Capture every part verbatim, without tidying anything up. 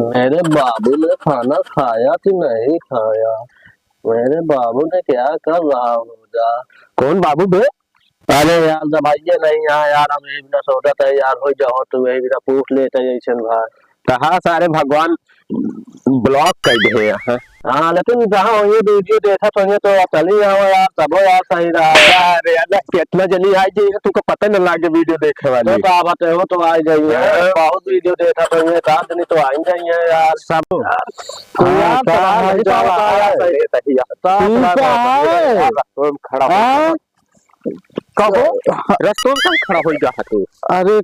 मेरे बाबू ने खाना खाया कि नहीं खाया? मेरे बाबू ने क्या कर रहा होगा? कौन बाबू बे? अरे यार, दवाइये नहीं है यार, हम यही बिना सोचत है यार, हो जाओ तो यही बिना पूछ लेते हैं ऐसे भाई। कहाँ सारे भगवान block कर दे हैं। हाँ, लेकिन जहाँ होइए video देखत होइए तो चली आओ यार, तबो यार सही रहा। अरे यार, कितना जल्दी आ जाइए, तुमको पता न लागे video देखे वाली। तो का बात है, वो तो आ ही जाइए, हाँ। बहुत video देखत होइए, एक आध दिन तो आ ही जाइए यार। सब। यार, तो हाँ, यार, का तब हाल नहीं चाल पता है? सही है, सही है। तब तू पता का है? है? यार, रस्तों में खड़ा हो हाँ? गया। कब हो? रस्तों में कब खड़ा हो गया है तू? अरे,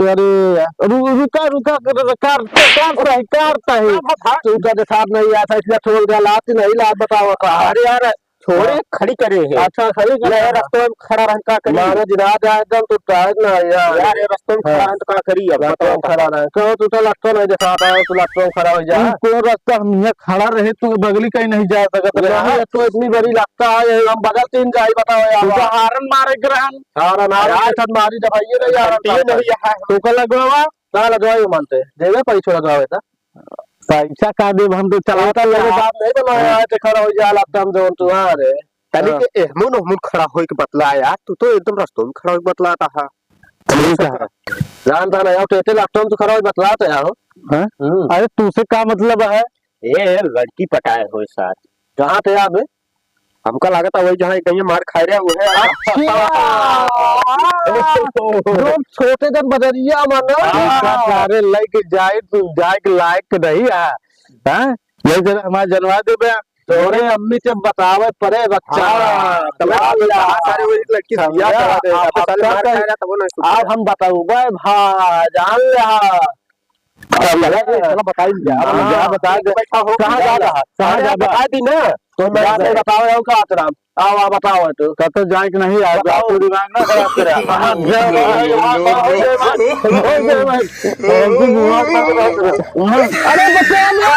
अरे, रु-, रुका, रुका, कर, कर, कर सही, कर सही। हाँ, हाँ, हाँ। तू का दिखात नहीं आता, इसलिए छोड़ दे, लात नहीं, लात बताओ का। अरे यार, छोड़े, हाँ। खड़ी करे है। अच्छा, खड़ी करे ले, है। रस्तों में खड़ा रहन का करी? मारो जिना जाए एकदम, तू टाइट ना यार। यार, ये रस्तों में हाँ। खड़ा रहन तो का करी अब, रस्तों बताओ में का। खड़ा रहे। क्यों, तू तो लट्टो नहीं दिखाता है, तू लट्टो में खड़ा हो जा। तू कौन रास्ता, हम यहाँ खड़ा रहे, तू बगली कहीं नहीं जा सकत रहा। नहीं, तो इतनी बड़ी लगता है, हम बगल तीन जाई, बताओ यार। तू तो हारन मारे के रहन। हारन, हारन यार, के साथ मारी जब आइए ना यार, घंटिए नहीं है। तू का लगवावा? का लगवाई मानते? देवे पैसो लगवावे था। पैसा का देब, हम तो चलाता तो यार। बात नहीं बनाया है, तो खड़ा हो जा, लगता हम जौन तुम्हारे। तनी हाँ। के एहमुन ओहमुन खड़ा होई के बतला यार, तू तो एकदम रस्तों में खड़ा होई के बतलाता है। ठीक है। जान था ना यार, तो इतने लगता हम तो खड़ा होई बतलाता यार हो। हाँ? हम्म। अरे, तू से का मतलब है? ए, लड़की पटाए हो साथ। कहाँ थे आप? हमका लागत है वही जहाँ एक दहिया मार खाए रहे, वो है। अच्छा। जो छोटे जन बजरिया में ना। हाँ। सारे लइके जाए, तू जाए के लायक नहीं है। हाँ? यही जरा हमारे जनवा देबे। तोरे अम्मी से बतावे पड़े बच्चा। हाँ, तब क्या आप बोला? सारे वही लड़की से समझा? बियाह करा दे, आप साले मार खाए रहे, तब वो नहीं सुनते। आप हम बताऊबे भा, जान ले हा। अब चला, चला बताई दिया। अब हाँ। जा बता दे। बैठा हो, कहाँ जा जाबा? रहा? कहाँ अरे, जाबा? बता दी ना। तो मैं जा आपको दे। बताओ, आओ का आतराम। आओ, आओ, बताओ तू। कतो जाए के नहीं यार, बताओ। तू दिमाग ना खराब करे। हाँ, जा, जा, जा, जा, जा, जा, जा। अरे बचाओ रे,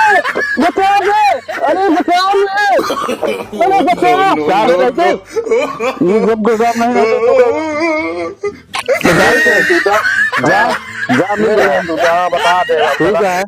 बचाओ रे, अरे बचाओ रे, अरे बचाओ। क्या हो गया? ये सब गुजार नहीं होता। जा, जा, मिल गया। जा, बता दे। ठीक है।